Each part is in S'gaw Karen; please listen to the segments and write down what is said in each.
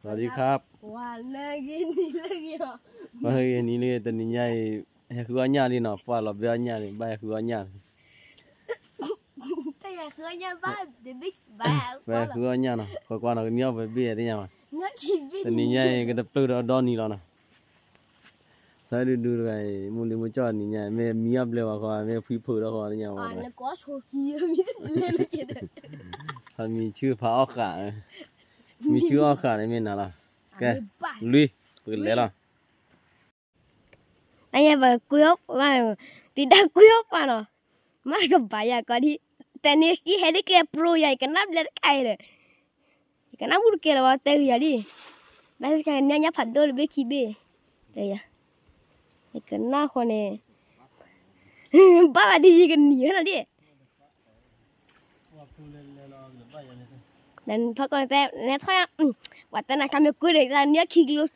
สวัสดีครับ ဝဲဂ့ၤနံၤလၢဂ့ၤ တနံၤညါအံၤ ဟဲဃုအီၣ်ညၣ်လံနီၤ ပှၢ်လီၤဘဲအီၣ်ညၣ်န့ၣ် ဘၣ်ဟဲဃုအီၣ်ညၣ်န့ၣ် တၢ်ယၤဃုအီၣ်ညၣ်ဘၣ် တဘ့ၣ်ဘၣ် ပှၢ်ဃုအီၣ်ညၣ်နီၤ ကွၢ်ကွၢ်နီၤ ကနံၣ်အီၣ်ပှဲၤဘ့ၣ်တညါမး တနံၤညါအံၤ ကတပျုၢ်ဒီးဒီနံၤလီၤနီၤ စးဒုဒုတဂၤအံၤ မုၢ်လံမုၢ်ကၠီၣ်တနံၤညါ မ့ၢ်မံအီၣ်ဘျဲၣ်ဝဲဃီ မ့ၢ်ဖှံဖုးဒီးဃီတညါဝဲ ဖးမံဆူဖးအီၣ်ဃာ် မံဆူအီၣ်ဃာ်န့ၣ်မ့ၢ်နၤလီၤ ကဲ လွံၢ် ပကလဲၤလီၤ တၢ်ညါပကွံအီၣ်ပှၤ တံၤတၢ်ကွံအီၣ်ပှၤနီၤ မ့ၢ်ကဘၣ်ယၤကီးဒံး တၢ်န့ၣ်ကံဟဲဒ်ကျဲပျိယၤ ယကနၣ်ဘျဲၣ်တခါအံၤဒီး ယကနၣ်မူတကဲလၢၤဝဲတဲဂ့ၤယၤဒံး ဘၣ်ဆၣ်ကနၣ်ညါဖးဒိၣ်တဘ့ၣ်ခံဘ့ၣ် တဲယၤ ယကနၣ်ဃီန့ၣ် ဘၣ်ဘၣ်ဒ်ယကနံၤဝဲနီၤဒံး ဖီ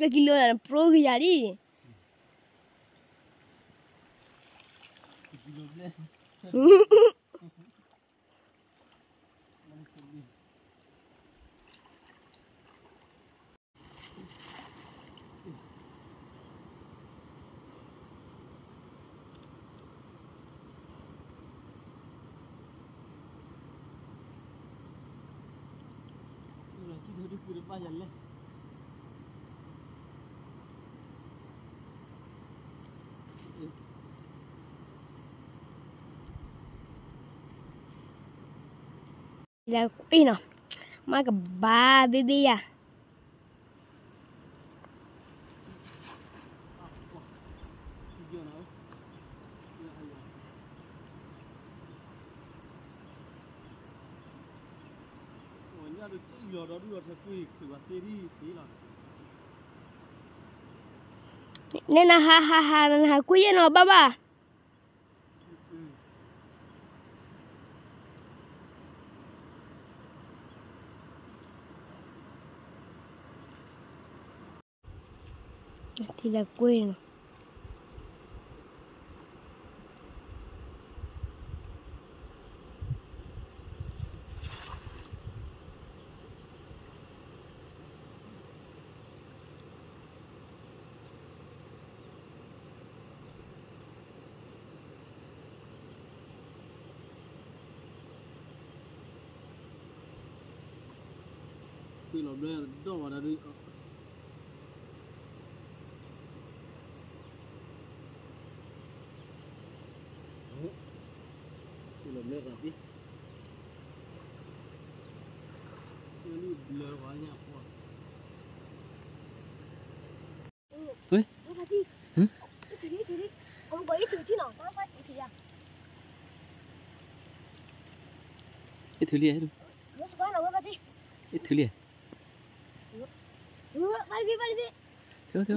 ကီၢ်တဲ နဲထီၣ်ယၤ ပှၤတဲနၤခါမ့ၢ်ကွံာ်ဒီး တၢ်နံၣ်ခံကံလိ သၢကံလိ ပျိက့ၤယၤလံ လၢကွံာ်နီၤ မ့ၢ်ကဘၣ်ဘ့ၣ်ဘ့ၣ်ယၤ န့ၣ်နဟးဟးဟး နဟးကွံာ်ယဲၢ်နီၤ ဘၣ်ဘၣ် ထံလၢကွံာ်နီၤ ကွံာ်လီၤဘျၢဒီးဝဲဒၣ်ဒုး ကွံာ်လီၤဘျၢသးသ့ ကွံာ်လီၤဘျၢဝဲညါပှၢ် ဝဲ အ့ၣ်ထုးလံ အ့ၣ်ထုးလံ အ့ၣ်ထုးလံ အ့ၣ်ထုးလံ ဘၣ်လၢဆံးဆံးတ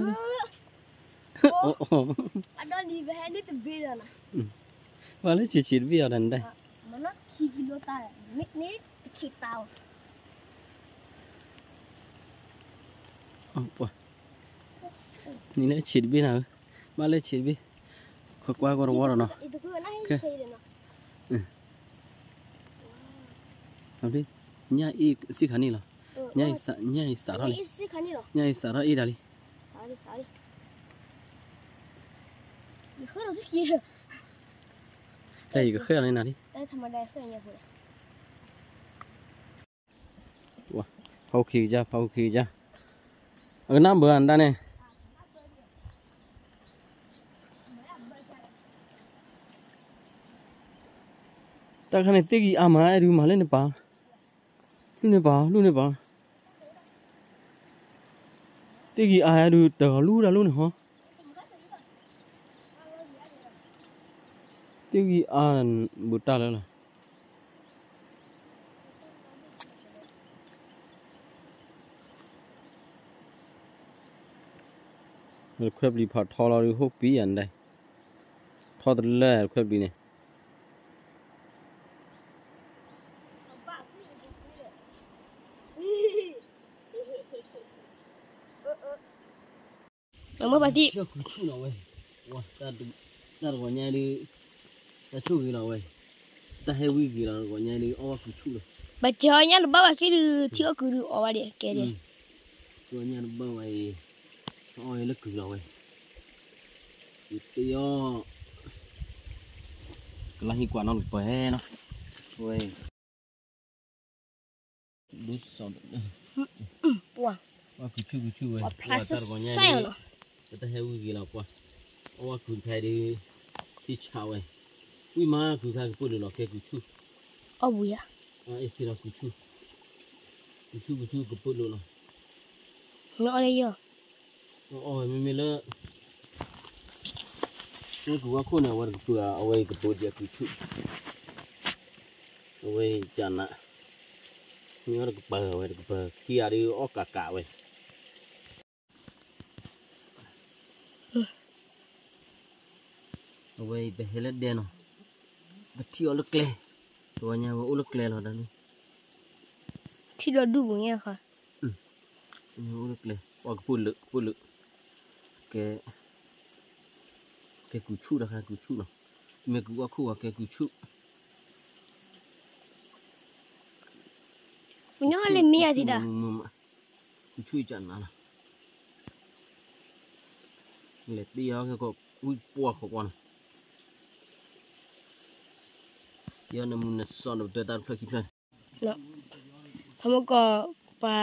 ဘ့ၣ်အီၤတၢ်န့ၣ် နံၤလၢဆံးတဘ့ၣ်နၤဧၢ, ဘၣ်လၢဆံးတဘ့ၣ်, ခွဲကွၢ်ကွၢ်တဝီဒီးနီၤ, ညၣ်အံၤစ့ၢ်ခါန့ၣ်လီၤ, ညၣ်အံၤစးထီၣ်လံ, ညၣ်အံၤစးထီၣ်အ့ၣ်တၢ်လံ, တၢ်ယကဃဲၢ်အီၤန့ၣ်နၤလံ ဖးအူခံကစၢ် ဖးအူခံကစၢ်, အကနၣ်ဘၢအတၢ်န့ၣ်, တၢ်ခါန့ၣ်သ့ၣ်ဂံၢ်အါမး အဲၣ်ဒုးမၤလၢန့ၣ်ပာ်, လူၢ်န့ၣ်ပာ် လူၢ်န့ၣ်ပာ်, သ့ၣ်ဂံၢ်အါအဲၣ်ဒုးတၢ်ဂီၤလူၢ်တၢ်လူၢ်န့ၣ်ဟီ သ့ၣ်ဂံၢ်အါ ဘူးတၢ်လၢလီၤ. ခွဲပျံၤဖးထီလီၤဒုး ဟိၣ်ပံၤယၤန့ၣ်ဒၣ်, ထီတလၢခွဲပျံၤန့ၣ် မ့ၢ်ပှၤတံၢ် တၢ်တဂီၤညါဒုး, တၢ်ဆိၣ်ဂ့ၤလီၤဝဲ, တၢ်ဟဲဝံၤဂ့ၤလီၤတဂီၤညါဒုး အီၣ်ဝဲကူဆူၣ်လီၤ, ဘၣ်စၢၤညါတဘၣ်ဘၣ်က့ၤဒုး ထံအီၣ်ကုၤဒုးအီၣ်ဝဲဒၣ်ကဲဒဲး, ပှၤညါတဘၣ်ဝဲအံၤ, အီၣ်ဝဲလၢကုၤလီၤဝဲ, ယတ့အီၣ်, ကလါဟံၣ်ကွၢ်နီတပှဲၤနီၤ, ဝဲ, ဒုးစီၣ်, ပှၤ, ပှၤကုၤဆူၣ်ကုၤဆူၣ်ဝဲ, ပှၤဖျါစဲစဲလီၤ, ပတၢ်ဟဲဝံၤဂ့ၤလီၤပှၤ, အီၣ်ဝဲကုၤဖဲဒုး, ထံဆးဝဲ, ဝံၣ်မးကုၤခါကပၢၢ်လိာ်လီၤကဲကုၤဆူၣ်, အီၣ်ဘှံးယၤ, အ့ၣ်စ့လီၤကုၤဆူၣ်, ကုၤဆူၣ်ကုၤဆူၣ်ကပၢၢ်လိာ်လီၤ, နအီၣ်လၢယီၤ, အီၣ်ဝဲမ့မ့ၢ်လၢ မ့ၢ်ကုၤဝါခိၣ်န့ၣ် အဝဲတကပၢၢ်ဧါ, အဝဲကပၢၢ်ဒ်အကုၤဆူၣ်, အဝဲကနး, မ့ၢ်အီၣ်တကပၢၢ်, အဝဲတကပၢၢ်ခံဂၤဒုးအီၣ်ကးကးဝဲ, အဝဲအံၤပဟဲလၢဒဲနီၤ, ပထံၣ်အီၤလၢကျဲ, တဝီညါဝဲအိၣ်လၢကျဲလီၤဒၣ်န့ၣ်, ထံၣ်ဒီဒူၣ်ပူၤညါဃီ, အိၣ်လၢကျဲ, ပှၤကပၢၢ်လၢာ်, ကပၢၢ်လၢာ်, ကဲ, ကဲကုၤဆူၣ်တခါ, ကုၤဆူၣ်နီၤ, မ့ၢ်ကုၤဝါခိၣ်ဝဲကဲကုၤဆူၣ်, ပညီလၢမ့ၢ်ယၤသံဒၣ်, ကုၤဆူၣ်ကနးလီၤ, လဲၤတ့အီၣ်ကဲကီး, ဝံၣ်ပှၢ်ဃီကွၢ်နီၤ, ယနမုၢ်နစီၣ်ဒီးပတဲတၢ်တဖျၢၣ်ခံဖျၢၣ်န့ၣ်, ဖမကီၢ်, ပှၤ,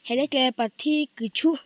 ဟဲလၢကျဲပှၤထံၣ်ကုၤဆူၣ်,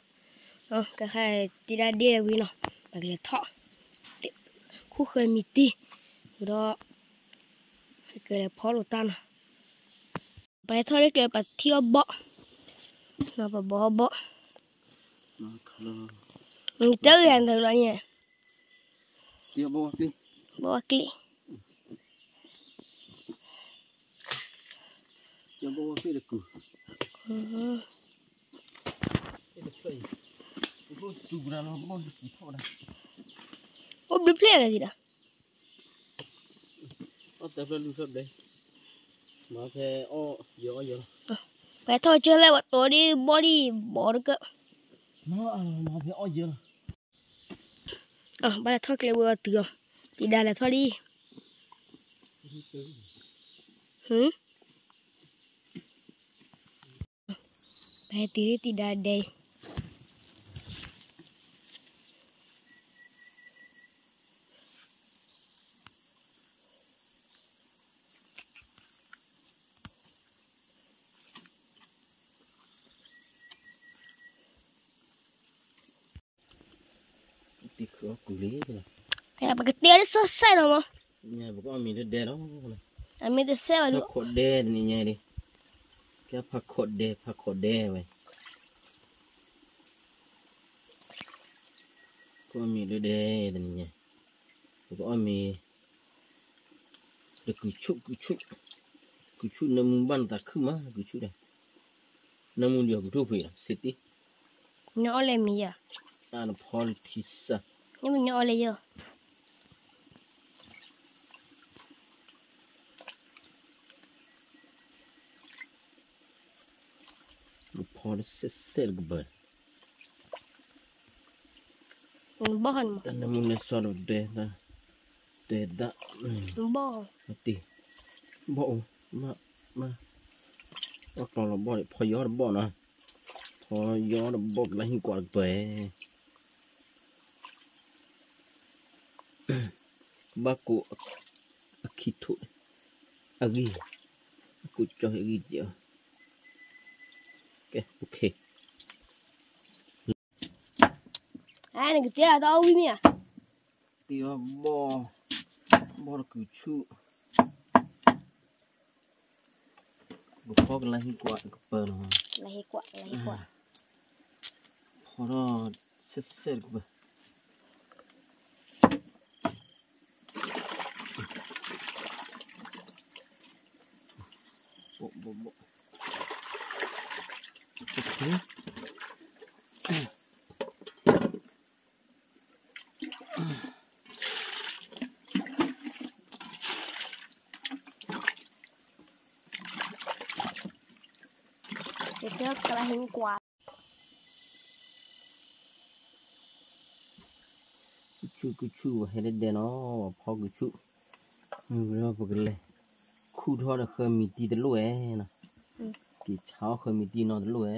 ကခါတံၤဒါဒ့ဝံၤနီၤ, ပကလဲၤထီၣ်, ခူၣ်ဃၢၤမံၤတံၢ်, ဝံၤဒီး, ကလဲၤဖီလိာ်တၢ်နီၤ, ပဟဲထီၣ်လၢကျဲပှၤထံၣ်အီၣ်ဘီၣ်, ပဘီၣ်အီၣ်ဘီၣ်, တဲဂ့ၤယၤနလီၤန့ၣ်, ဘီၣ်ဝါကျ့, ဘီၣ်ဝါကျ့, ဘီၣ်ဝါကျ့တကုၤ, အိၣ်ဘျုးဖျဲၣ်လၢၤဒံးဒီး, အီၣ်တဖျၢၣ်လုၢ်ဖျၢၣ်ဘျဲ, မၤဖဲအီၣ်ယၢၤအီၣ်ယၢၤလီၤ, ပှၤထီၣ်ကၢလဲၣ်ပှၤတီဒ်ဘီၣ်ဒ်ဘီၣ်တကၢၢ်, မၤဖဲအီၣ်ယၢၤလီၤ, ဘၣ်လဲၤထီၣ်ကျဲဝဲအီၤတုၤအီၤ, တံၤဒါလဲၤထီၣ်ဒ်, ပဟဲတုၤလၢတံၤဒါဒဲအံၤ ပကတဲလၢစဲစဲလီၤမး, ပကအီၣ်မ့ၤလၢဒဲလီၤ, အမ့ၢ်တစဲဘၣ်ဒုး, ဖးခိးဒဲတနံၤညါဒ်, ကဲဖးခိးဒဲ ဖးခိးဒဲဝဲ, ကအီၣ်မ့ၤလၢဒဲတနံၤညါ, ပကအီၣ်မ့ၤ တကုၤဆူၣ် ကုၤဆူၣ်, ကုၤဆူၣ်နၢမူဘၣ်နသးခုမး ကုၤဆူၣ်ဒီး, နၢမူဒံးအီၤကုၤထူၣ်ဖှံးလီၤ စ့တ့, နအီၣ်လဲၣ်မ့ၢ်ယၤ, အါနဖီလၢထံစၢ်, နမ့ၢ်နအီၣ်လဲၣ်ယၤ နဖီတစဲးစဲးတကဘၢၣ်, တၢ်နၢမူနၢစီဒီးဒဲ, ဒဲဒၣ်, တ့, ဘီၣ်အိၣ်, မ့ၢ်, မ့ၢ်, အီၣ်ကျီလီၤဘီၣ်န့ၣ် ဖီယီတဘီၣ်နီၤ, ဖီယီတဘီၣ်ကလါဟံၣ်ကွၢ်တကပၢၢ် ဘၣ်ကိးအခံထိၣ်, အဂံၢ်, အကိးကၠီအဂံၢ်ကဲ, ကဲ, နကတဲအတၢ်အီၣ်ဝံၣ်မ့ၢ်ဧါ, တ့အီၣ်ဘီၣ်, ဘီၣ်တကုၤဆူၣ်, ပဖီကလါဟံၣ်ကွၢ်တကပၢၢ်နီၤ, ဖီထီၣ်စဲးစဲးတကပၢၢ် ဘီၣ်ဘီၣ်ဘီၣ်, ကလါဟံၣ်ကွၢ် ကုၤဆူၣ်ကုၤဆူၣ် ပှၤဟဲလၢဒဲနီၤ ပှၤဖီကုၤဆူၣ်, မ့ၢ်ဝဲဒီးပကလဲၤ ခူၣ်ထီၣ်ဒီးဃၢမံၤတံၢ်တလိၣ်ဝဲနီၤ, က့ၤဆါအီၣ်ဃၢမံၤတံၢ်နီတလိၣ်ဝဲ,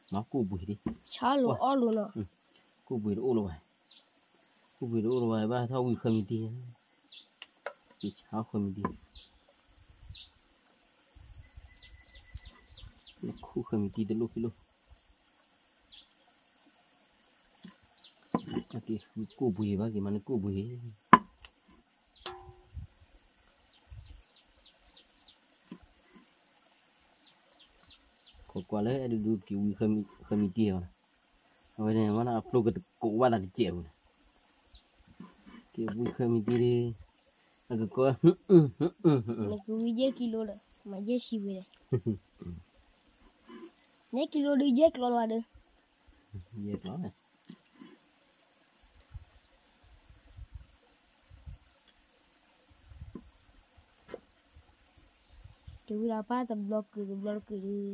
ကိၣ်ဘှံးဒ်, ဆါလိာ်အီၣ်လိာ်နီၤ, ကိၣ်ဘှံးတအိၣ်လၢၤဘၣ်, ကိၣ်ဘှံးတအိၣ်လၢၤဘၣ် ဘၣ်ထီၣ်ဝံၤဃၢမံၤတံၢ်, ဆါဃၢမံၤတံၢ်, ခူၣ်ဃၢမံၤတံၢ်တလိၣ်ခံလိၣ်, ကိၣ်ဘှံးဘၣ်က့ၤမၤန့ၢ်ကိၣ်ဘှံး ခိးကွၢ်လၢအဲၣ်ဒူဒူက့ၤဝံဃၢမံၤတံၢ်အီၤ, အဝဲန့ၣ်မ့ၢ်လၢအပျိၢ်ကတကိးဘၣ်တၢ်တစဲးပူၤန့ၣ်, က့ၤဝံဃၢမံၤတံၢ်ဒ်, အကကိး, နကဝံယဲၢ်ကံလိလၢ, မၤယဲၢ်ဆံဝံၤလဲၣ်, ယဲၢ်ကံလိဒုးယဲၢ်ကျီလီၤဒီး, ယဲၢ်ကျီ ကဝံလီၤပၢ်တဘျီကုာ်တဘျီတကုာ်ဒီး,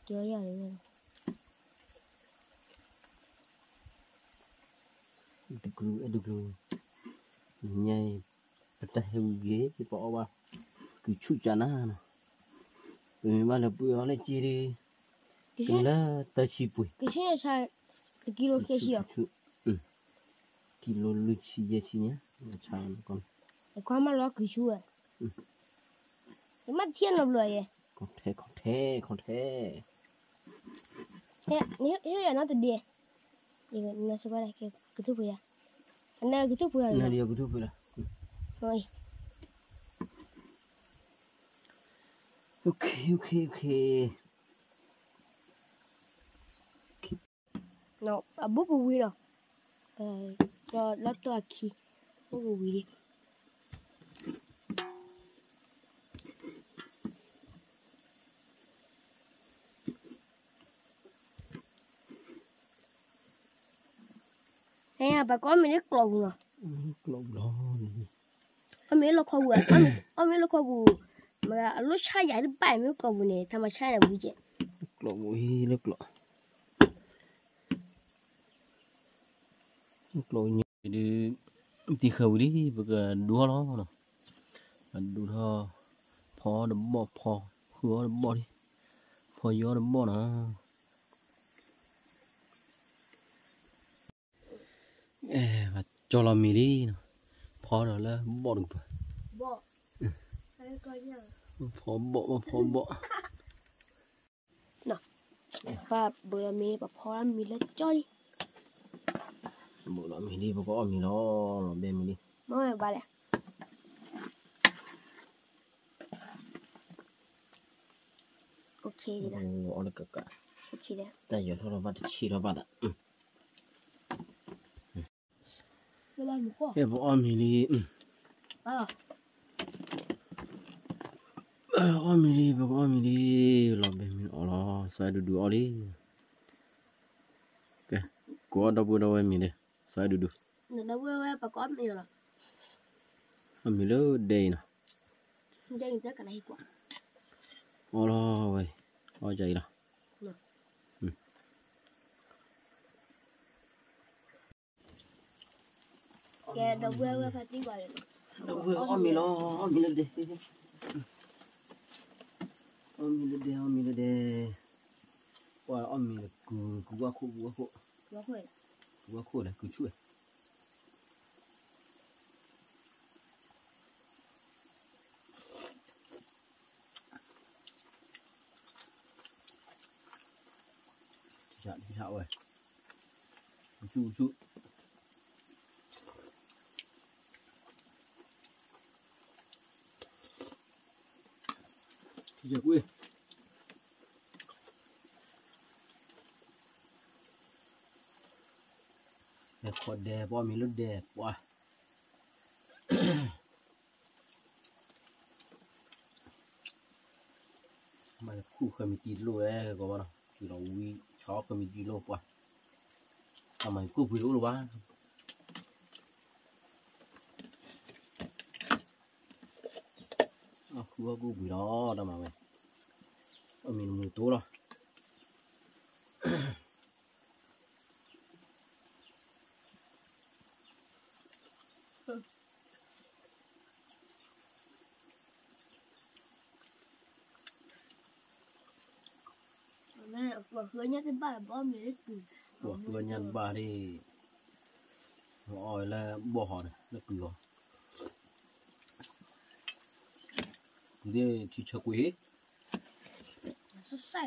ကဲယၤန့ၣ်, တကလုာ်အဲၣ်တကလုာ်, ညါအံၤ, ပတၢ်ဟဲဝံၤဂ့ၤ ပအီၣ်ဘၣ်, ကုဆူၣ်ကနၤနီၤ, ပမ့ၢ်ဘၣ်လၢပှ့ၤအီၤလၢက့ၤဒီး, ကလၢတၢ်ဆံပှ့ၤ, ကဆူၣ်န့ၣ်ဆါ, တကံလိခဲဆံအီၤ, ကံလိလွံၢ်ဆံယဲၢ်ဆံညါ, ဆါ, ကွၢ်မးလီၤကုဆူၣ်ဝဲ, ယမ့ၢ်တထံၣ်နီတဘျီယဲ, ခီၣ်ထဲ ခီၣ်ထဲ ခီၣ်ထဲ, ဟ့ၣ်ယၤနီတဒ့, နကထူၣ်ဖှံယၤ, နကထူၣ်ဖှံယၤ, နကထူၣ်ဖှံလီၤ, အဘိကဝံၤလီၤ, လီၤတီၢ်အခံ, ဘိကဝံၤလံ ပှၤကအီၣ်မ့ၤလၢကျိးပူၤလီၤ, ကျိးပူၤလီၤ, အီၣ်မ့ၤလၢခီပူၤ, အီၣ်မ့ၤလၢခီပူၤ, မ့ၢ်အလိၣ်ဆါယၤတဘၣ်မ့ၢ်ကျိးပူၤန့ၣ် တၢ်မၤဆါယၤဝံၤကဲ, ကျိးပူၤလၢကျိး, ကျိးပူၤညါဒုး, တံၤဃာ်ဝံၤလံ ပကဒူအီၣ်လီၤနီၤ, ပဒူထီၣ်, ဖီတဘီၣ်ဖီ, ဃုအီၣ်တဘီၣ်လံ, ဖီယီတဘီၣ်နီၤ ပကၠီလီၤမ့ၤလံနီၤ, ဖီဒီးလၢဘီၣ်တကပၤ, ဖီဘီၣ် ဖီဘီၣ်, ပဘိးလီၤမ့ၤ ပဖီလီၤမ့ၤလၢကၠီလံ, ဘိးလီၤမ့ၤလံ ပကအီၣ်မ့ၤလီၤ, လီၤဘဲမ့ၤလံ, မ့ၢ်ဘၣ်လဲၣ် အီၣ်လၢကကး, တၢ်ယီၤထီၣ်ထီၣ်ဘၣ်တဆံးထီၣ်ဘၣ်ဒီး, ပအီၣ်မ့ၤလံ, အီၣ်မ့ၤလံ ပကအီၣ်မ့ၤလံ, လီၤဘဲမ့ၤအီၣ်လီၤ စီၤအဲၣ်ဒူဒူအီၣ်လံ, ကဲ, ကိးအီၣ်ဒီပုၢ်ဒီဝဲၢ်မ့ၤဒီး, စီၤအဲၣ်ဒူဒူ, အီၣ်မ့ၤလၢဒဲအံၤနီၤ, အီၣ်လီၤဝဲ, အီၣ်ယၤအံၤလီၤ ကဲ, ဒီပုၢ်ဝဲၢ်ဖါတံၢ်ဘၣ်, ဒီပုၢ်ဝဲၢ်အီၣ်မ့ၤလီၤ, အီၣ်မ့ၤလၢဒဲ, အီၣ်မ့ၤလၢဒဲ အီၣ်မ့ၤလၢဒဲ, ပှၤအီၣ်မ့ၤလၢကု, ကုဝါခိၣ် ကုဝါခိၣ်, ကုဝါခိၣ်ဒီးကုဆူၣ်, ထံထးဝဲ, ကုဆူၣ် ကုဆူၣ်, ထံထးကွံာ်, လဲၤခိးဒဲပအီၣ်မ့ၤလၢဒဲပှၤ မ့ၢ်လၢခူၣ်ဃၢမံၤတံၢ်တလိၣ်ဝဲကီးဘၣ်နီၤ, တုၤလီၤဝံၤ ဆီဃၢမံၤတံၢ်တလိၣ်ပှၤ, တၢ်မၤကိၣ်ပှ့ၤတအိၣ်လၢၤဘၣ်, အီၣ်ဃုအီၣ်ကိၣ်ပှ့ၤလီၤ တၢ်မၤဝဲ, အီၣ်မ့ၤတမုာ်တိလီၤ. ပှၤဃုအီၣ်ညၣ်တဘၣ်လၢဘီမ့ၤလၢကုၢ်, ပှၤဃုအီၣ်ညၣ်တဘၣ်ဒ်, အီၣ်ဝဲလၢဘီၣ်ဟီန့ၣ် လၢကုၢ်လီၤ. ဒ်ထံဆၢကွံာ်, စဲးစဲး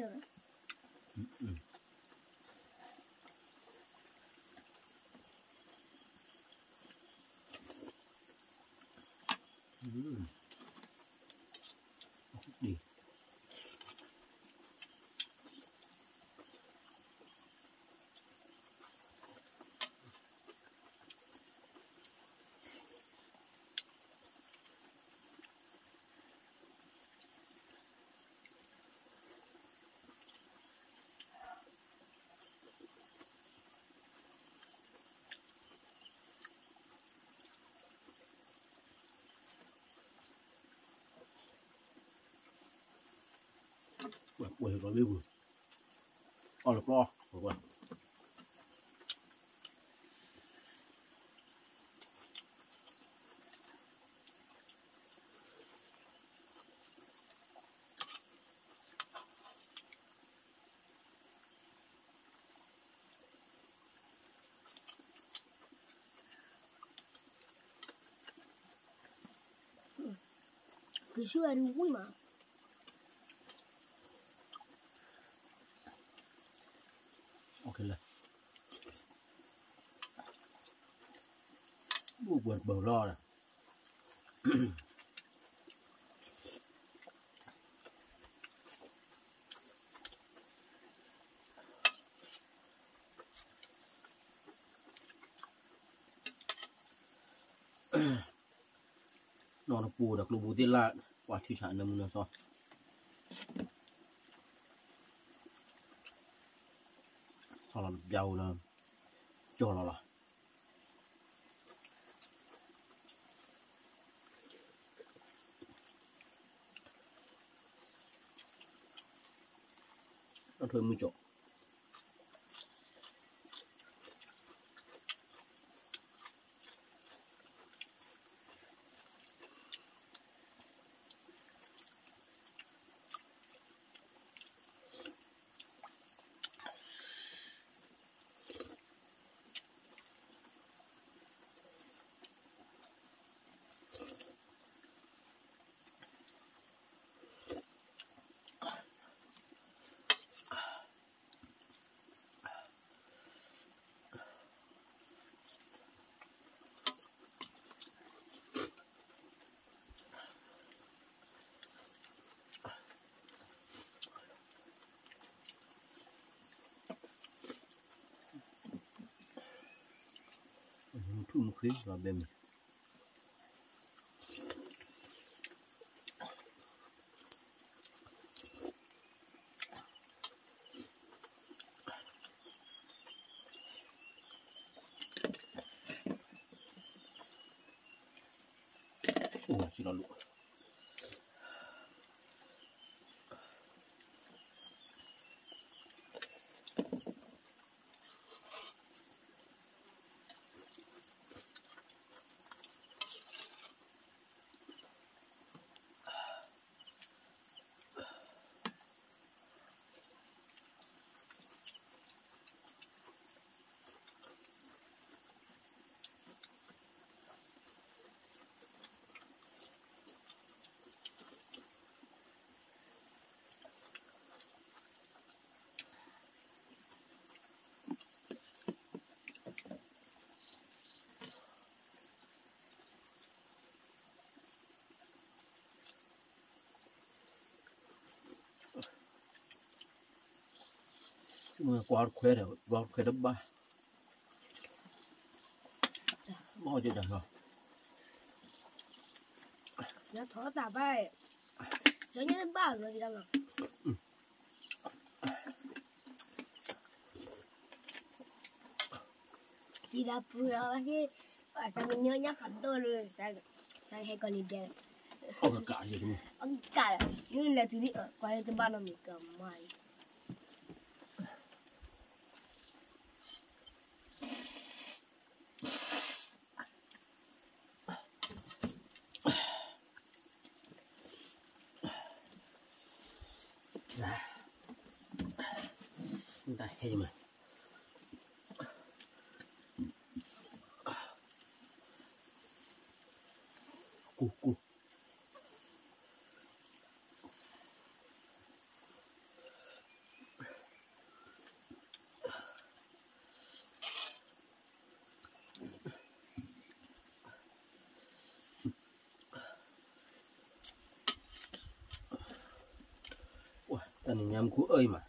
လီၤ. ပှဲၤလီၤလံပူၤ, အီၣ်လၢကျီ, ကဆူၣ်ဝဲဒုးဝံၣ်မး, အိၣ်လၢ, ဘူၣ်ပှဲၤတပၢၤလီၤဒီး နီၢ်တပူၤဒီးကျိပူၤသ့ၣ်လၢ်, ပှၤထံဆးနၢမူနၢသီ, ဆီလီၤတပျၢ်ဧိၤလၢ, ကၠီလီၤလီၤ. အထွဲမုၢ်ကၠီၣ် မုၢ်ထူၣ်မုၢ်ဃ့လီၤဘဲမ့ၢ် အိၣ်စံလီၤလိၣ် ကွၢ်ခွဲဒီး ဘီခွဲတဘၣ် ဘီကတၢၢ်လီၤ ယထီၣ်တၢ်ဘၣ် ယညၣ်တဘၣ်လီၤ ယတၢ်လီၤ ယဒၣ်ပှဲၤအီၤဘၣ်ဟ့ၣ် အတၢ်ကညီညၣ်ဖးဒိၣ်လၢ တၢ်ဟဲကီးလံဒဲး အီၣ်ကကး အီၣ်ကကး မ့ၢ်လဲၤတုၤလံ ကွၢ်လၢတဘၣ်နီတမံၤကမၤအံၤ ဟဲမး, ကူကူ, တၢ်န့ၣ်ညါမူခိၣ်အၢအံၤမး,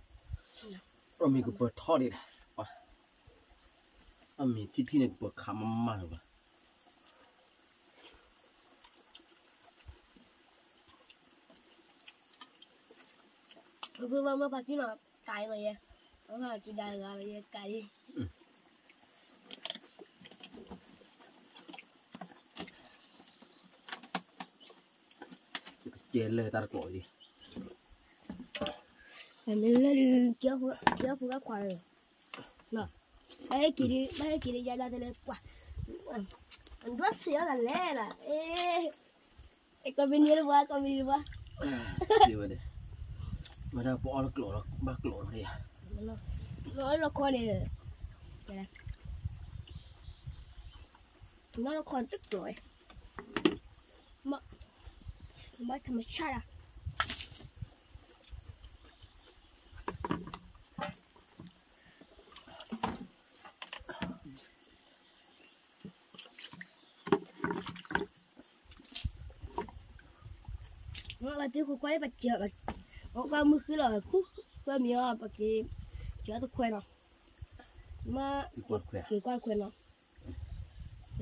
အီၣ်မ့ၤကပၢၤထီဒံး, အီၣ်မ့ၤထံထံန့ၣ်ကပၢၤခးမးမးလၢၤဘၣ်. ဖုဖုမ့ၢ်ဖါကံနီၤ ကးအံၤလီၤယဲ, မ့ၢ်ဖါကံဒါဂၤလီၤယဲ ကးအံၤ. ကဲလၢတၢ်တကျိးလံ, မ့ၢ်လၢဒုး ကဲဖိကဲခွါလီၤ, ဘၣ်ဟဲက့ၤဒုး ဘၣ်ဟဲက့ၤဒုး ယၤဒၣ်တလဲၤကွၢ်, ဒွးစံးအီၤတလဲၤလီၤ, အဲ အဲ ကီၢ်မံၤနံၤတပှၤ ကီၢ်မံၤနံၤတပှၤ, ဝဲဒၣ်ပအီၣ်လၢကျိးလီၤ ဘၣ်ကျိးလီၤယၤ, လီၤလီၤခီန့ၣ်, လီၤလီၤခီတကျိး, ဘၣ်ထမဆၣ်ဒၣ် မ့ၢ်ဘၣ်တုၤခိးကွၢ်လၢပစၢၤ, ပကွၢ်မုၢ်ဃုလီၤ ဖုဃၢမံၤအီၤ ပက့ၤကၢတခွဲနီၤ, မ့ၢ်က့ၤကွၢ်တခွဲနီၤ, လၢ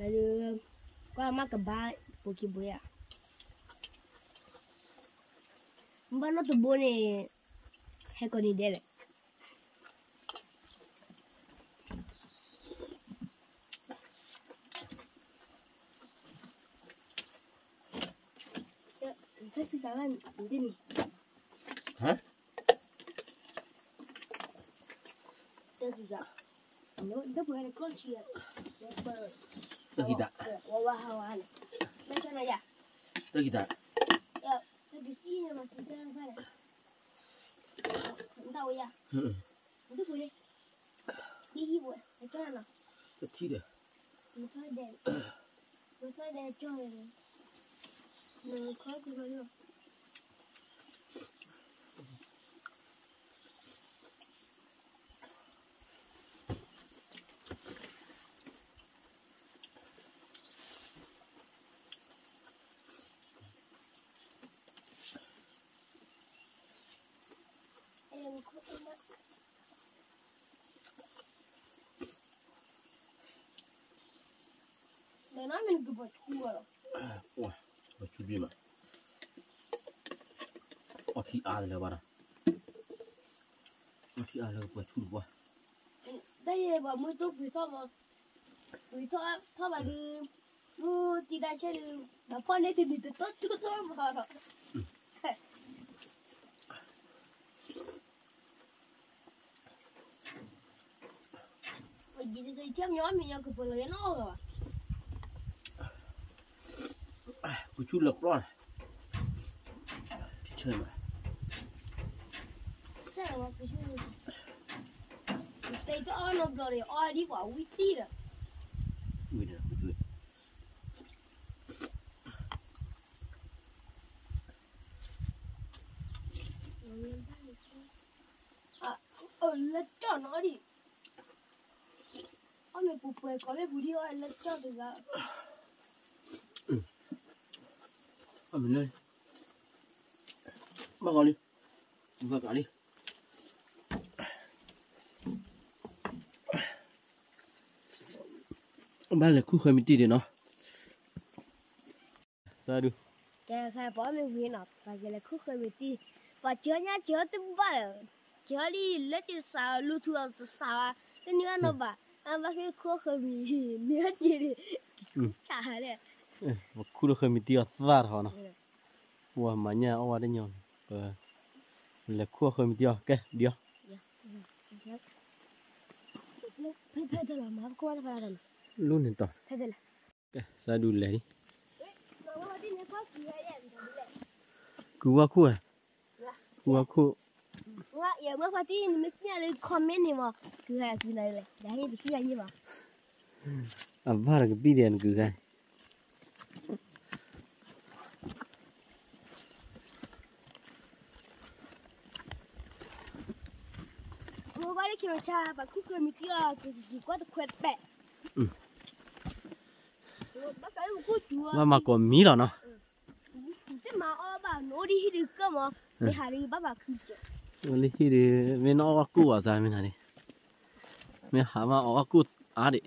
ကွၢ်မ့ၢ်ကဘၣ် ပိာ်ခံဘိဧါ, မ့ၢ်ဘၣ်နီၢ်တဘိန့ၣ် ဟဲကိးနံၤဒဲးလဲၣ်. ဟါ တၢ်ဂံၢ်တၢ်, တၢ်ဂံၢ်တၢ်, တထံၣ်ဒီး ပှၤဆူဘံၣ်မး, အီထံအါလၢၤဘၣ်ဒီး, အီထံအါလၢၤပှၤဆူတပှၢ်, တၢ်ယဲပှၤမုၢ်တူၢ်ပှ့ၤထီၣ်မး, ပှ့ၤထီၣ်ထီၣ်ဘၣ်ဒုး, မုၢ်တံၤဒၣ်ဆဲဒုး, ဒီးဖီၣ်န့ၢ်တနံၤတတီၢ်တူၢ်ထီၣ်မးဒီး ယထံၣ်မညီမ့ၢ်ညီကပၢၤလီၤယဲနီၢ်ဂၤဘၣ်, ပဆူလၢပျီန့ၣ်, ဆၢ, ပတအီၣ်နီတဘျီဒီး အီၣ်ဒ်ပှၤဝံတံၢ်ဒီး, ဝံတံၢ်, လၢကၠီၣ်နီၣ်ဒံး, အီၣ်မ့ၢ်ပူၤပှဲၤကိးမ့ၢ်ပူၤဒံးအီၣ်လၢကၠီၣ်တဂၤ, အီၣ်မ့ၢ်လၢ, ဘၣ်ဂီၤလံ, ဘၣ်ဂီၤလံ, ဘၣ်လဲၤခူၣ်ဃၢမံၤတံၢ်ဒံးနီၤ, သးဒုး, ကဲခါပှၤမ့ၢ်ဝံၤနီၤ ပှၤကလဲၤခူၣ်ဃၢမံၤတံၢ်, ပှၤစၢညါစၢတဘၣ်လၢၤ, စၢလံလၢကစး လူၤထူအီၤတစးဘၣ်, တန့ၢ်ဘၣ်နီၤဘၣ်, အဘၣ်ဃ့ခူၣ်ဃၢမံၤ, န့ၢ်က့ၤန့ၣ်, ခူၣ်ဆးလဲၣ်, ပခူၣ်လၢဃၢမံၤတံၢ်အီၤသၣ်ထီၣ်နီၤ, ပှၤမၤညၣ်အီၣ်ဝဲတညီ, ပလဲၤခူၣ်ဃၢမံၤတံၢ်အီၤ ကဲဒံးအီၤ, လူန့ၣ်တီၤ, ကဲ စးဒူလဲၣ်, ကုဝါခိၣ်, ကုဝါခိၣ်, ယမ့ၢ်ဖါတံၢ် နမ့ၢ်သ့ၣ်ညါလၢ comment န့ၣ်မး ကုၤဂၤကုၤလီၤလဲၣ် ယၤဟ့ၣ်တသ့ၣ်ညါယဲၢ်ဘၣ်. အဘၣ်တကပံၢ်ဒဲးနကုၤဂၤ ဘၣ်လၢခံမဆါ ပှၤခူၣ်ဃၢမံၤတံၢ်အီၤ ကကွၢ်တခွဲးတပဲာ် ဘၣ်မၤကိးမံၤလီၤနီၤ. တမၤအီၣ်ဘၣ် နအိၣ်ဒ်ဟံၣ်ဒုးကၢၢ်မး မ့ၢ်ဟးဒုးဘၣ်ဘၣ်ခုကဲ အိၣ်လၢဟံၣ်ဒုး မ့ၢ်နအီၣ်ဘၣ်ကိၣ်ဘၣ်သးမ့ၢ်နၤန့ၣ် မ့ၢ်ဟးမးအီၣ်ဘၣ်ကိၣ်အါဒံး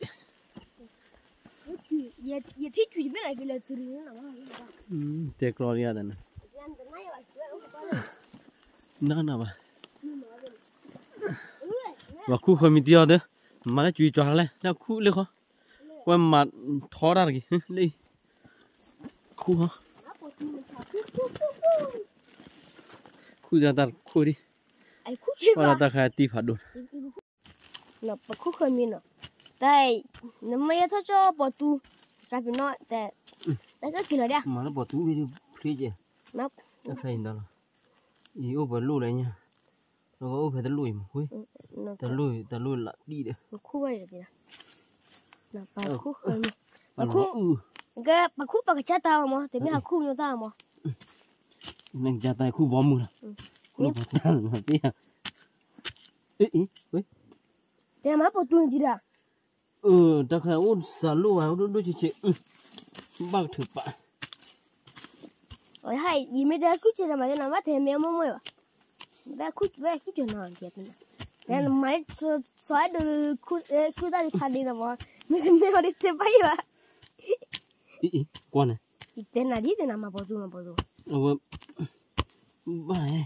ယထံၣ်ကွံာ်တဘ့ၣ်လၢကလၢၤသုးရ့ၣ်န့ၣ် တဲကျီဒံးတၢ်န့ၣ် နနဘၣ် ပှၤခူၣ်ဃၢမံၤတံၢ်အီၤဒီး မၤလၢကွံာ်ကွၢ်လဲၣ် လၢခူၣ်လၢခီ ဝဲမၤထီတၢ်တဂ့ၤ လၢအံၤ ခူၣ်ဟီ ခူၣ်တၢ်တၢ်တခိၣ်ဒံး ပှၤလၢတၢ်ခါတံၢ်ဖးဒိၣ် ပှၤခူၣ်ဃၢမံၤနီၤ တၢ် နမ့ၢ်ယဲထီၣ်ကၠီၣ်ပီၤတူ ကပ့ၤနီၣ် တၢ်ကက့ၤလီၤဒၣ် မၤလၢပီၤတူဖဲဖျ့ကဲ တၢ်ခါအံၤဒၣ်လီၤ အံၤအိၣ်ပှဲၤလိၣ်လဲၣ်ညါ လၢကအိၣ်ဖဲတလိၣ်အံၤမး တလိၣ် တလိၣ်လးဒံးဒီး ပှၤခူၣ်ဃၢမံၤ ပှၤခူၣ် ကဲ ပှၤခူၣ်ပှၤကစၢ်တၢ်အီၤမး တမ့ၢ်ဟးခူၣ်မ့ၢ်တၢ်အီၤမး နကစၢ်တၢ်ခူၣ်ဘီမုၢ်လီၤ ခူၣ်လၢပှၤတၢ်မၤသ့ဧါ အ့ အ့ တဲမၤပီၤတူန့ၣ်ဒံးဒၣ် တၢ်ခါအိၣ်စၢ်လိၣ်ဝဲ အိၣ်ဒိၣ်ဒိၣ်ဆံးဆံး ဘၣ်ကထုးပာ် ယမ့ၢ်တဲခူၣ်စ့ၢ်တမၤသ့နီၤ ဘၣ်ထဲမ့ၢ်အမိၢ်မိၢ်ဘၣ် ဘၣ်ခူၣ်ဘၣ်ခူၣ်စ့ၢ်နီၤ တဲနမၤ စီၤအဲၣ်ဒိး ခူၣ်တၢ်ဒ်ဖးဒ့နီၤမး မ့တမ့ၢ်အီၤဒ်တဲဘၣ်ယဲၢ်ဘၣ် ကွၢ်န့ၣ် ယတဲနၤဒ်တဲနၤမၤပီၤတူမၤပီၤတူ အဝဲ ဘၣ်ဟဲ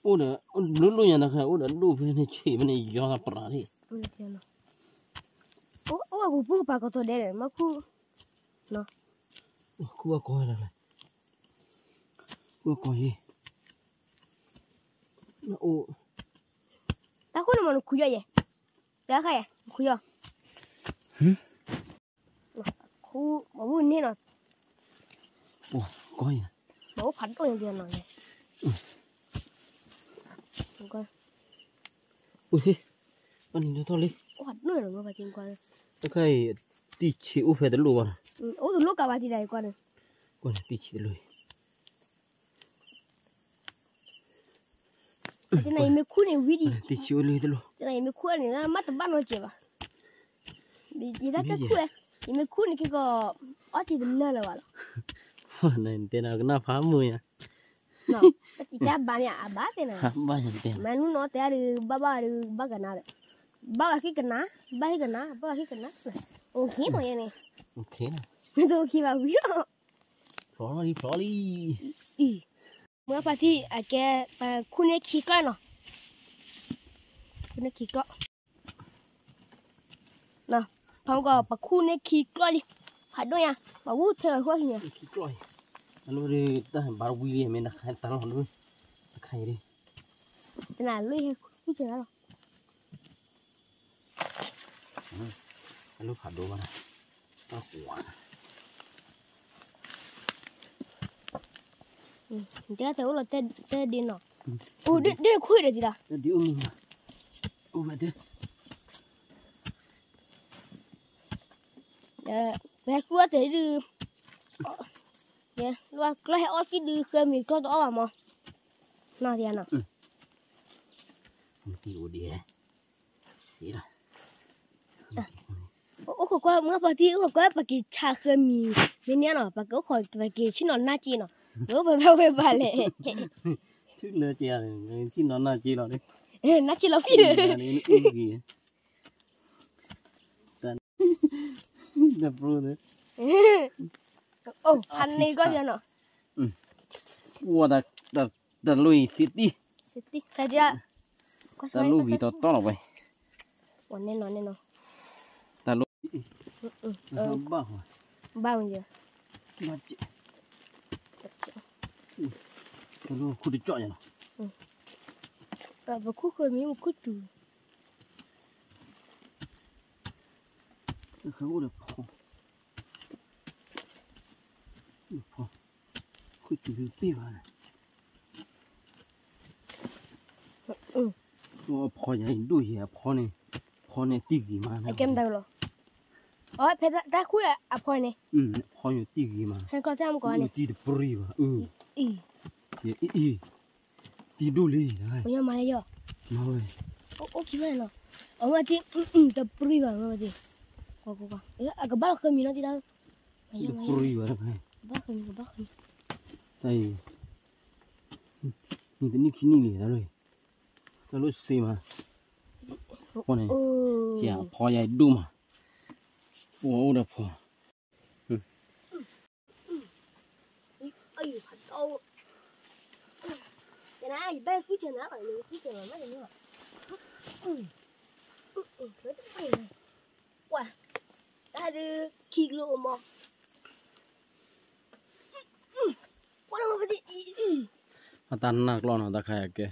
အိၣ်ဒီး လိၣ်လိၣ်ညါတၢ်ခါ အိၣ်ဒီးဒိၣ်ဖဲန့ၣ်ဆံးဖဲန့ၣ် ယီၤသးပြးလံ အိၣ်ဝဲပူၤပူၤကပာ်ကီၤထီၣ်ဒဲးဒီး မ့ၢ်ခူၣ် ခူၣ်အကီၢ်လီၤ ခူၣ်အကီၢ်ယဲၢ် အိၣ် တၢ်ဃိန့ၣ်မ့ၢ်နခူၣ်ယီၤယဲၢ် တၢ်ခါယဲၢ် နခူၣ်ယီၤ ခူၣ် မ့ၣ်အူန့ၣ်နီၤ ကီၢ်ယဲၢ် မ့ၣ်အူဖးဒိၣ်န့ၣ်ဒ်နီၤ အိၣ်ဟ့ၣ် ပှၤနံၤထီၣ်ထီၣ်လံ အိၣ်ဖးဒိၣ်န့ၣ် တၢ်ခါအံၤ တံၢ်ဆံးအိၣ်ဖဲတလိၣ်ဘၣ်နီၤ အိၣ်တလိၣ်ကးဘၣ်တံၢ်ဒၣ်အံၤကွၢ်န့ၣ် ကွၢ်န့ၣ် တံၢ်ဆံးတလိၣ်အံၤ တနံၤအံၤမ့ၢ်ခူၣ်န့ၣ်ဝံၤဒံး တံၢ်ဆံးအိၣ်လံတလိၣ် တနံၤအံၤမ့ၢ်ခူၣ်န့ၣ် မ့ၢ်တဘၣ်နီတစဲးဘၣ် ယတၢ်ကခူၣ် ယမ့ၢ်ခူၣ်န့ၣ်က့ၤကီး အီၣ်တံၢ်တလၢလၢၤဘၣ်လီၤ တဲနၤကနၣ်ဖးမုာ်ယါ တၢ်ဘၣ်န့ၣ် အဘၣ်တဲနၤ မၤနုၤနီၤတဲဒုး ဘၣ်ဘၣ်ဒုး ဘၣ်ကနၣ်ဒီး ဘၣ်ဘၣ်ခံကနၣ် ဘၣ်ဟံၣ်ကနၣ် ဘၣ်ဘၣ်ဟံၣ်ကနၣ် အိၣ်ခ့မးယဲန့ၣ် မ့ၢ်တအိၣ်ခ့ဘၣ်ဝံၤလီၤ ဖျိလံ ဖျိလံ မုၢ်ဖါတံၢ် အကဲ ပခူၣ်န့ၢ်ခံကျီၢ်နီၤ ခူၣ်န့ၢ်ခံကျီၢ် ဖီကီး ပခူၣ်န့ၢ်ခံကျီၢ်လံ ဖးဒိၣ်ညါ ပှၤဝူၣ်ထဲအဃိၣ်ဟံၣ်ညါ ခံကျီၢ်အံၤ အလိၣ်ဒုး တၢ်ဘၣ်ဝံၤလံ မ့ၢ်နခါတၢ်လီၤဒုး တခါအံၤဒုး တနၤလၢဟဲခူၣ်ကနၣ်လီၤ အလိၣ်ဖးဒိၣ်ဘၣ် တၢ်ကွၢ် တဲတဲအိၣ်လီၤတဲဒ်နီၤ အိၣ်ဒ်ဒ်ခိၣ်ဒီးဒ်လီၤ ဒ်အိၣ်မူ အိၣ်မူ ပဟဲဃုအီၣ်တဲဒုး လၢကျီၢ်ဟဲအီၣ်သံဒုး ဃၢမံၤကျီၢ်တအီၣ်ဘၣ်မး နီၤဒ်နီၤ အိၣ်ခိးကွၢ် မုၢ်ဖါတံၢ် အိၣ်ခိးကွၢ် ပက့ၤဆါဃၢမံၤ မ့ၢ်န့ၣ်နီၤ ပကအိၣ်ခိး ပက့ၤဆ့ၣ်နီၤနၢ်က့နီၤ ပအိၣ်ဖဲဖဲဝဲဘၣ်လဲၣ် ဆ့ၣ်နီၤနၢ်က့လီၤ နၢ်က့လီၤဖံးဒီး အိၣ် ဖးန့ၢ်ကီၢ်ဒ်နီၤ တၢ်လိၣ်အံၤသ့တံၢ် တၢ်လိၣ်ဂံၤတီတီလီၤဝဲ တၢ်လိၣ် ဘၣ်ဝဲ တၢ်လိၣ်ခူၣ်တကၠီၣ်ညါလီၤ ပခူၣ်ဃၢမံၤပခူၣ်တူၤ တၢ်ခါအိၣ်ဒီးဖီ ဖီ တုၤလၢတ့ၢ်ဘၣ်န့ၣ်, အဖီယၤအံၤဒိၣ်ယဲၢ်အဖီန့ၣ်, ဖီန့ၣ်တံၢ်ဂ့ၤမး, အကဲမတၤလီၤ, အဖဲတၢ်ခွံအဖီန့ၣ်, ဖီယၤတံၢ်ဂ့ၤမး, ဟဲကျီတၢ်မကီန့ၣ်, တံၢ်တပြံဘၣ်, အံၤ, တံၢ်ဒိၣ်လံ, ပညီမၤလၢယီၤ, မၤဝဲ, အိၣ်ခံဘၣ်လီၤ, အဝဲတံၢ်, တပြံဘၣ်ဝဲတံၢ်, အကဘၣ်လီၤဃၢမံၤနီၤတံၢ်ဒၣ်, တံၢ်တပြံဘၣ်, ကဘၣ်ဃၢမံၤ, ကဘၣ်ဃၢမံၤ, တၢ်အံၤ, နံၤတနံၣ်ခံနံၣ်လံ, တၢ်လိၣ်စ့မး, ဖီန့ၣ်, ယၤဖီယၤဒိၣ်မး, ပအိၣ်ဒီးဖီ အတၢ်နၢ်ကျီၢ်နီၤ တၢ်ခါအကဲ,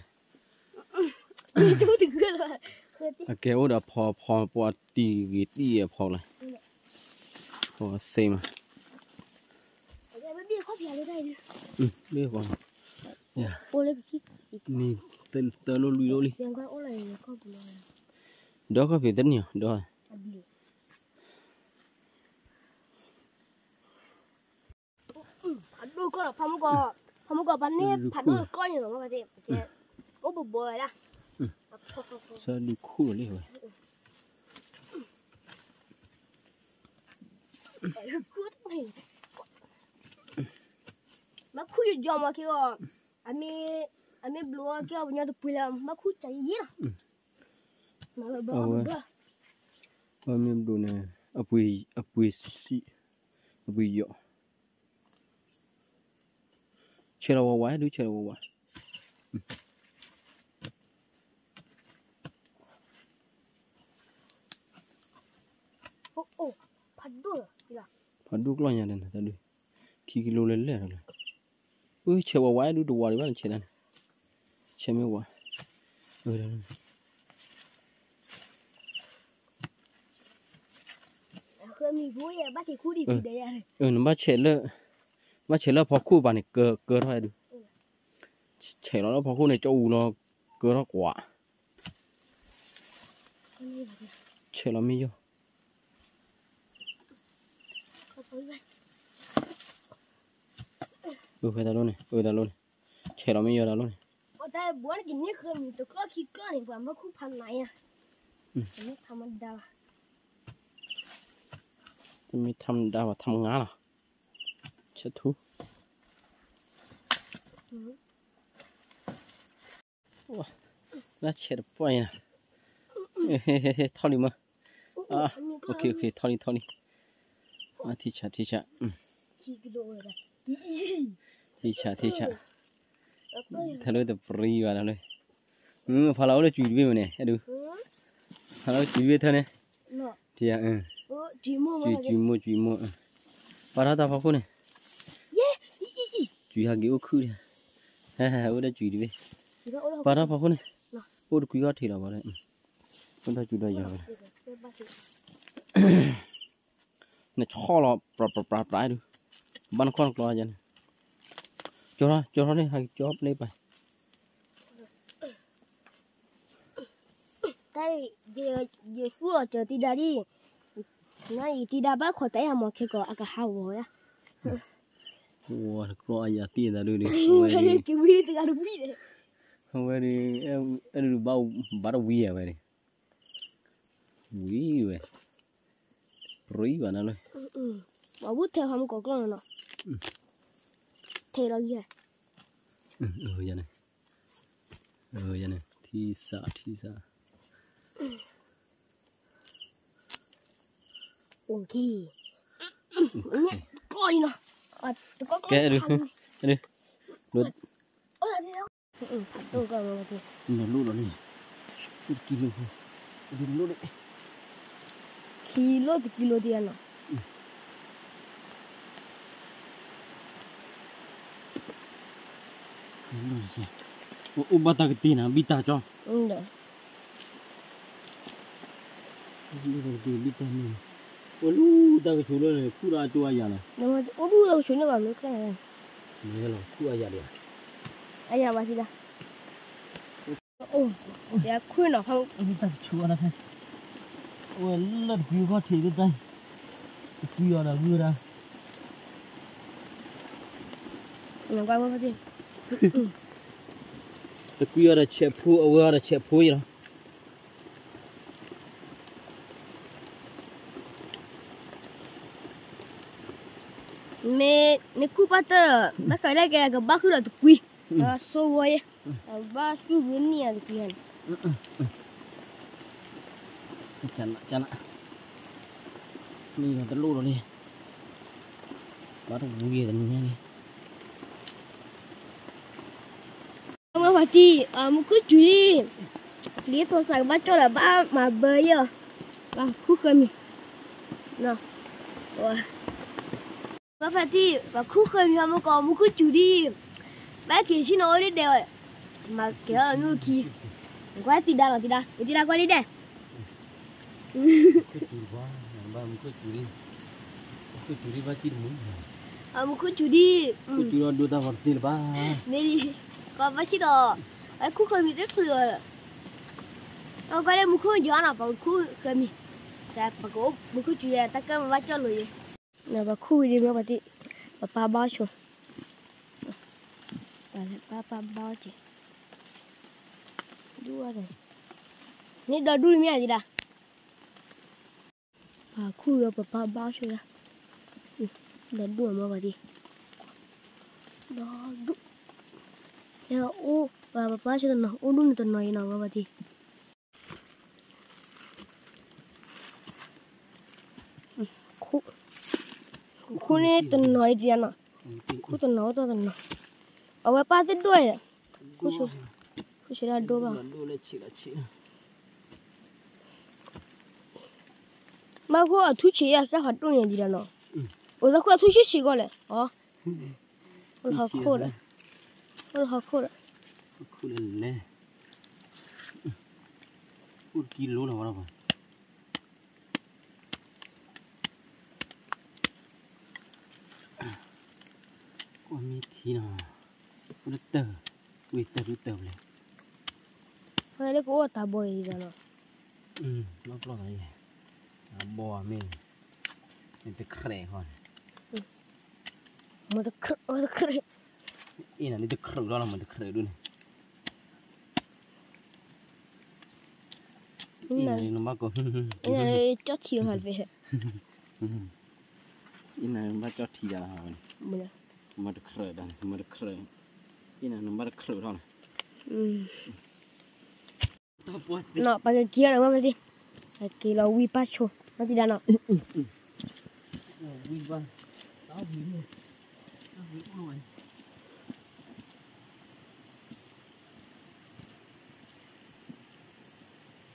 အကဲအိၣ်ဒီးဖီဖီပှၤတံၢ်ဂ့ၤတံၢ်အဖီလဲၣ်, ပှၤစ့မး, ဘ့ၣ်ဃီ, နံၤတၢလိၣ်လွံၢ်လိၣ်လံ, ဒီးခီၣ်ဖံးတနံၤ, ဒီး ဖးဒိၣ်ကီၢ်လီၤ, ဖးမုၢ်ကီၢ်, ဖးန့ၢ်ဖးဒိၣ်ကီၢ်န့ၣ်လီၤ, အိၣ်ဘိးဘိဝဲဒၣ်, ဆၢဒုခူၣ်လီၤလံဝဲ, မ့ၢ်ခူၣ်ယကၠီမၤက့ၤအီၤ, အမ့ၢ်ဘျိးအီၤက့ၤအီၤ ပညီတပှ့ၤလၢၤ, မ့ၢ်ခူၣ်ကယံၤလီၤ, အဝဲ, အဝဲမ့ၢ်ဘျိးန့ၣ်, အပှ့ၤ, အပှ့ၤစံၣ်, အပှ့ၤယီၤ ဆဲးလီၤဝးဝး ဒုးဆဲးလီၤဝးဝး, ဖးဒိၣ်ကျီၢ်ညါဒီးနတၢ်ဒုး, ခံကံလိလဲၣ်လဲၣ်ဒီးလၢ, အဆဲးဝးဝး ဒုးတဝးဒံးဘၣ်န့ၣ် ဆဲးဒၣ်န့ၣ်, ဆဲးမ့ၢ်ဝး, နဘၣ်ဆဲးလၢ, ဘၣ်ဆဲးလၢဖီခိၣ်ဘၣ်န့ၣ် ကၢထီၣ်ဒုး, ဆဲးလီၤလၢဖီခိၣ်န့ၣ် ကၠီအူလီၤ, ကၢထီၣ်ကွး, ဆဲးလီၤမ့ၢ်ယီၤ, အဖဲတၢ်လိၣ်န့ၣ်, အတၢ်လိၣ်န့ၣ်, ဆဲးလီၤမ့ၢ်ယီၤတၢ်လိၣ်န့ၣ်, တမ့ၢ်ထမ်မဒါဘၣ် ထမ်ငါလီၤ, ဆဲးထူ, လၢဆဲးတပှၢ်အံၤ, ထီၣ်လံမး, ထီၣ်လံထီၣ်လံ, ထံဆးထံဆး, ထံဆးထံဆး, တၢ်လၢတပြံဘၣ်တၢ်လၢ, ဖးလီၤအိၣ်လၢကွံာ်တဘ့ၣ်မးန့ၣ် အဲၣ်ဒုး, ဖးလီၤအိၣ်ကွံာ်တဘ့ၣ်ထၢန့ၣ်, ကွံာ်မိၢ်ကွံာ်မိၢ်, ပာ်ထီၣ်တၢ်ဖီခိၣ်န့ၣ်, ကွံာ်ဟးက့ၤအိၣ်ခုၣ်ဒံး, ဟဲဟဲအိၣ်ဒီးကွံာ်တဘ့ၣ်, ပာ်ထီၣ်ဖီခိၣ်န့ၣ်, အိၣ်တကွံာ်ဂီၢ်ထံးလီၤဘၣ်ဒီး, အိၣ်ဒီးကွံာ်ဒီးယၤဝဲ နဆီၣ်လီၤ ပြးပြးပြးပြးဒုး, ဘၣ်နခီၣ်နကျီယၤန့ၣ်, ကၠီထီၣ် ကၠီထီၣ်န့ၣ် ဟဲကၠီပျဲပၢ်, တၢ်အံၤ ယသူၣ်လီၤစၢၤတံၤဒါဒ်, နအံၤတံၤဒါဘၣ်ခိးတၢ်အံၤမၤခဲကီး အကဟးဂီၤဒၣ်, ဝဲတကျီအယၤတံၢ်သးဒုးန့ၣ်, ကဝံတဂၤတဝံန့ၣ်, အဝဲဒုး, အဲၣ်ဒုးဘၣ်တဝံယၤဝဲန့ၣ် ဝံၤဝဲ, ပြံဘၣ်နၤလၢ, ပှၤဘူၣ်ထဲဖးမုၢ်ကီးကျီၢ်နီၤ, ထဲလီၤယဲ, ယန့ၣ်, ထံစးထံစး, ကဲဒုး, ဒုး, နလိၣ်လီၤန့ၣ်, တကံလိၣ်, တကံလိၣ်န့ၣ်, ခံလိၣ်တကံလိၣ်တယၤနီၤ, အိၣ်ဘၣ်တၢ်ကတ့ၢ်နၤ ဘံၣ်တၢ်ကၠီ, ဘံၣ်တၢ်မ့ၢ်, အိၣ်လူၤတၢ်ကဆိးလၢန့ၣ် ခူၣ်ဒီးအကၠိအယၤလီၤ, အိၣ်လူၤတၢ်ကဆိးန့ၣ်ဘၣ်မ့ၢ်ကျဲန့ၣ် မ့ၢ်လီၤခူၣ်အယၤဒံးဧါ, အယၤဘၣ်စံးလၢ, အိၣ်, ယခွံၣ်နီၤဖး, တၢ်ကဆူၣ်အီၤတၢ်ဖဲ, အိၣ်လၢတကွံခီၣ်ထံးတတၢ်, တကွံအီၤဒီးဂုၢ်တၢ်, တကွံအီၤဒီးဆဲးဖိ အဝဲအီၤဒီးဆဲးဖိယလီၤ. မ့ၢ်နခူၣ်ပၢ်တၢ်, ဘၣ်ဃးဒၣ်ကဲကဘၣ်ဃုာ်ဒီးတကွံ, အဆိဝဲယဲ, အဘၣ်ဃုာ်ဝဲန့ၢ်အတကွံန့ၣ်, မ့ၢ်တလိၣ်ဒီးလံ, ဘၣ်တဝံၤတနံၤညါလံ. မ့ၢ်ပှၤတံၢ်, မူခိၣ်စူၤလံ, လံသိးစးကဘၣ်ကၠီၣ်ဒီးဘၣ်မၤဘၢယဲၢ်, ပှၤခူၣ်ဃၢမံၤ, မ့ၢ်ပှၤတံၢ်, ပှၤခူၣ်ဃၢမံၤဟီမူကီး မူခိၣ်စူၤလံ, ဘၣ်က့ၤဆ့ၣ်နီၤအိၣ်ဒ်ဒဲး, မၤကဲၤအီၤလီၤမ့ၢ်အိၣ်ခံ, ကွၢ်တံၢ်ဒါလီၤတံၢ်ဒါ, တံၢ်ဒါကွၢ်ဒ်ဒဲး မူခိၣ်စူၤဒံး, မူခိၣ်စူၤဒံး, မူခိၣ်စူၤဒံး, မ့ၢ်လံ, ကဘၣ်ဆ့ၣ်ဒီး, အဝဲခူၣ်ဃၢမံၤတချုးအီၤ, အဝဲကွၢ်လၢမူခိၣ်ယီၤနီၤ ပှၤခူၣ်ဃၢမံၤ, ပကအိၣ်မူခိၣ်စူၤယဲ တၢ်ကၢၢ်မၤဘၣ်ကၠီၣ်လိာ်ယဲ, ပှၤခူၣ်ဝံၤဒ်မ့ၢ်ပှၤတံၢ်, ပပၢ်ဘါဆိ, ပၢ်ပၢ်ဘါက့ၤ, ဒူၣ်ဝဲ, မ့ၢ်ဒီဒူၣ်မ့ၢ်ဧါတံၢ်ဒါ ပှၤခူၣ်ဝံၤပပၢ်ဘါဆိယါ, ဒီဒူၣ်မ့ၢ်ပှၤတံၢ်, ဒီဒူၣ်, အိၣ်, ပပၢ်ဆိတနီၤ အိၣ်ဒူၣ်န့ၣ်တနီၤအံၤနီၤ မ့ၢ်ပှၤတံၢ်, ခူၣ်န့ၣ်တနီၤအံၤတံၢ်နီၤ, ခူၣ်တနီၤအိၣ်တနီၤ, အဝဲပၢ်သ့ၣ်ဒိၣ်, ခူၣ်ဆံးဒၣ်ဒိၣ်ဘၣ် မ့ၢ်ခိၣ်အထူဆံးယါ ကၢ်ဖးဒိၣ်န့ၣ်ဒံးဒီးနီၤ, အိၣ်သးခိၣ်အထူဆံးဆံးကီးလဲၣ်, အိၣ်လၢဟီၣ်ခိၣ်ဒီး, အိၣ်လၢဟီၣ်ခိၣ်ဒီး, အိၣ်တကံလိလီၤဝဲဒီးပှၤ, ကွၢ်မ့ၢ်ထံနီၤ, အိၣ်တတၢၢ်, ဝံၤတၢၢ်ဒုတၢၢ်ဘျဲၣ်, ဖဲလၢကအိၣ်တၢ်ဘီအံၤဒီးနီၤ, ဘီအီၤမ့ၢ်, မ့ၢ်တခရဲးဃီန့ၣ်, မ့ၢ်တခရဲး, အ့ၣ်နၤမ့ၢ်တခရဲးထီၣ်လီၤ မ့ၢ်တခရဲးဒိၣ်န့ၣ်, အ့ၣ်နၤနဘၣ်ကိး, ကၠီၣ်ထံး, အ့ၣ်နၤနဘၣ်ကၠီၣ်ထံးဒၣ်လီၤ, မ့ၢ်တခရဲးဒၣ်န့ၣ် မ့ၢ်တခရဲး, အ့ၣ်နၤနဘၣ်တခရဲးထီၣ်န့ၣ် နီၤ ပကက့ၤလီၤနီၤ မ့ၢ်ပတံၢ်, ပက့ၤလီၤဝံ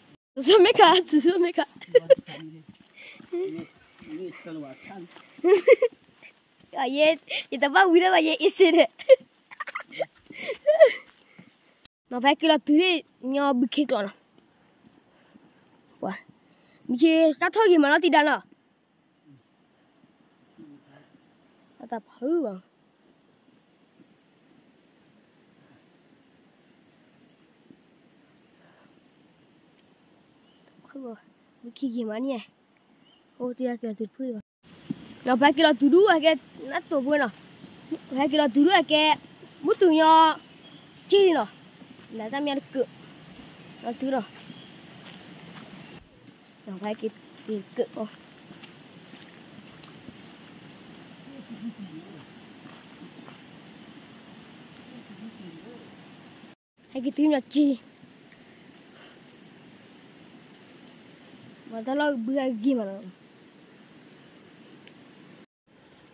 ပၢ်ဆိ နီၢ်တံၢ်ဒါနီၤ, မ့ၢ်ခါ, မ့ၢ်ခါ, ယတဘၣ်ဝံၤလၢၤဘၣ်ယဲအ့ၣ်စ့ဒီး နီၤ ဖဲက့ၤလီၤတုၤလၢညီဘုခ့ကျိးနီၤ, ပှၤ ဘုခ့တၢ်ထီၣ်ဂ့ၤမးနီၢ်တံၢ်ဒါနီၤ, အတၢ်ဖုဘၣ်, ဖုဘၣ်, ဘုခ့ဂ့ၤမးန့ၣ်, အိၣ်တ့ၢ်က့ၤတုၤတဖုဘၣ် နီၤ ပဟဲက့ၤလီၤတုၤဒူၣ်ဟဲက့ၤ နတိာ်ပှဲၤနီၤ, ပဟဲက့ၤလီၤတုၤဒူၣ်ဟဲက့ၤ မုၢ်တုၤညီ က့ၢ်နီၤ, နတၢ်မံၤတကုး, လီၤတုၤနီၤ, ပဟဲက့ၤက့ၤက့ၤအီၤ, ဟဲက့ၤတုၤညီက့ၢ် မၤတၢ်လီၢ်ဘုဂၤဂ့ၤမးနီၤ,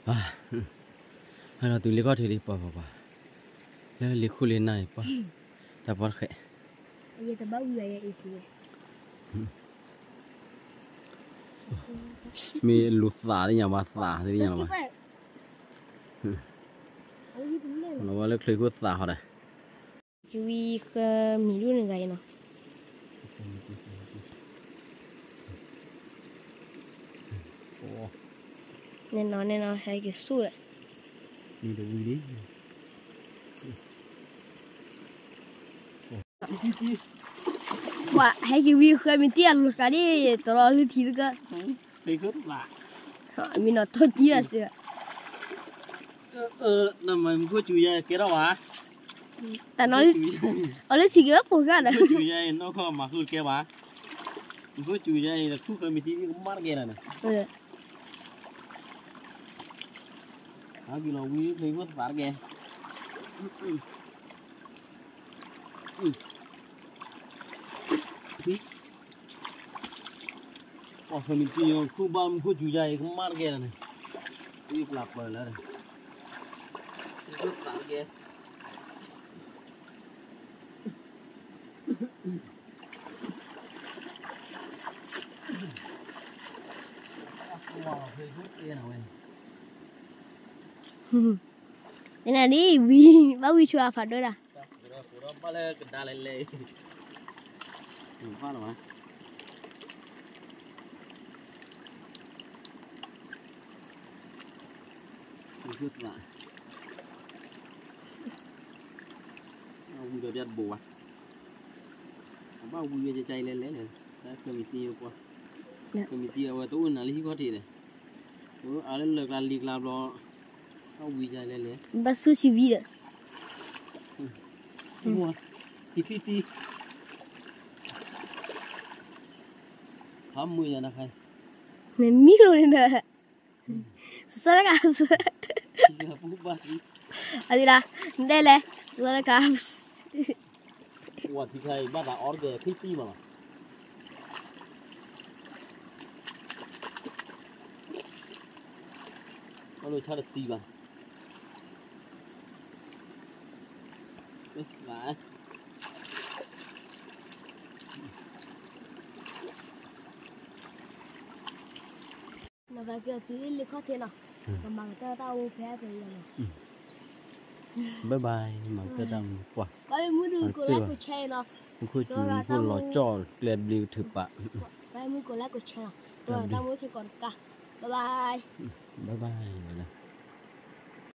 ဟဲလီၤတုၤလ့ခီၣ်ထံးလံ ပှၤပှၤပှၤ, လၢလ့ခူၣ်လ့နၢ်အံၤပှၤ, တၢ်ပီတဃဲး, ယတဘၣ်ဝံၤယဲအ့ၣ်စ့ မ့ၢ်လူၤသးသ့ၣ်ညါဘၣ်သးသ့ၣ်ညါလီၤဘၣ်, လီၤဝဲလၢချ့ခိၣ်သးဟီဒီး ဝံဃၢမံၤဒိၣ်န့ၣ်ဂၤအံၤနီၤ, နဲနီၤနဲနီၤ ဟဲက့ၤဆူၣ်ဒီး, မ့ၢ်တဝံၤလံ, ပှၤဟဲက့ၤဝံဃၢမံၤတံၢ်အလီၤဃာ်ဒ် တလီၤလၢထံတကၢ, မ့ၢ်နီၢ်ထီၣ်တံၢ်အစ့ၢ်, နမ့ၢ်မူခိၣ်စူၤယဲကဲထီၣ်ဘၣ်, တၢ်နီၢ်, အီၤလၢထံက့ၤဝဲဖိဃၢ်ဒီး, မူခိၣ်စူၤယဲအံၤနီၢ်ခီမၤဃုတကဲဘၣ်, မူခိၣ်စူၤယဲအံၤနခူၣ်ဃၢမံၤတံၢ်ကမၣ်တကဲလၢၤန့ၣ်, ဟဲက့ၤလီၤဝံဖဲခိၣ်သးတကဲ ပှၤဃၢမံၤတံၢ်ညီ ခူၣ်ဘၣ်မူခိၣ်စူၤယဲအံၤ ကမၣ်တကဲလၢၤန့ၣ်, အံၤပျၢ်ပၢၢ်လၢ, မူခိၣ်သးတကဲ, နဒ်ဝံၤ ဘၣ်ဝံၤဆိအဖးဒိၣ်ဒၣ်, ဘၣ်လၢကဒါလဲၤလဲၤ, ဘၣ်လီၤဘၣ်, ဝံၤဒီးတဘိးဘၣ်, ဘၣ်ဝံၤဝဲကကဲလဲၤလဲၤလဲၤ, တၢ်ဃၢမံၤတံၢ်ပှၤ, ဃၢမံၤတံၢ်အဝဲတအိၣ်နၤလၢဟံၣ်ခီၣ်ထံးဒီး, အလၢလၢာ်ကျါလံၤကျါဘျီ, ဘၣ်ဝံၤယလဲၤလဲၤ, ဘၣ်ဆူၣ်ဆံဝံၤဒီး, တံၤချံတံၤ, ဖးမုာ်ယၤနခါ, နမံလိာ်န့ၣ်ဒီး, စူးစဲလၢက, အဒ်ဒၣ်, နတဲလဲၣ်, စူးစဲလၢက, ဝၤထံခါအံၤဘၣ်သးအီတကဲ ချံတံၢ်မးလီၤ, ဘၣ်လိာ်ဆါတစံဘၣ်, နဘၣ်က့ၤအီၤတုၤလၢလ့ခီၣ်ထံးနီၤ, ပမၤကတၢၢ်တၢ်အိၣ်ဖဲအက့ၤယၤနီၤ, bye bye မၤကတၢၢ်တၢ်မူပှၢ်, ဘၣ်မူဒုးကိးlikeကိးshareနီၤ, မူခိၣ်စူၤမူခိၣ်လီၤကၠီၣ်ကျဲတဘျ့ကထုးပာ်, ဘၣ်မူကိးlikeကိးshareနီၤ, တၢ်တၢ်မူထံကီၢ်တကး, bye bye, bye bye ဝဲဒၣ်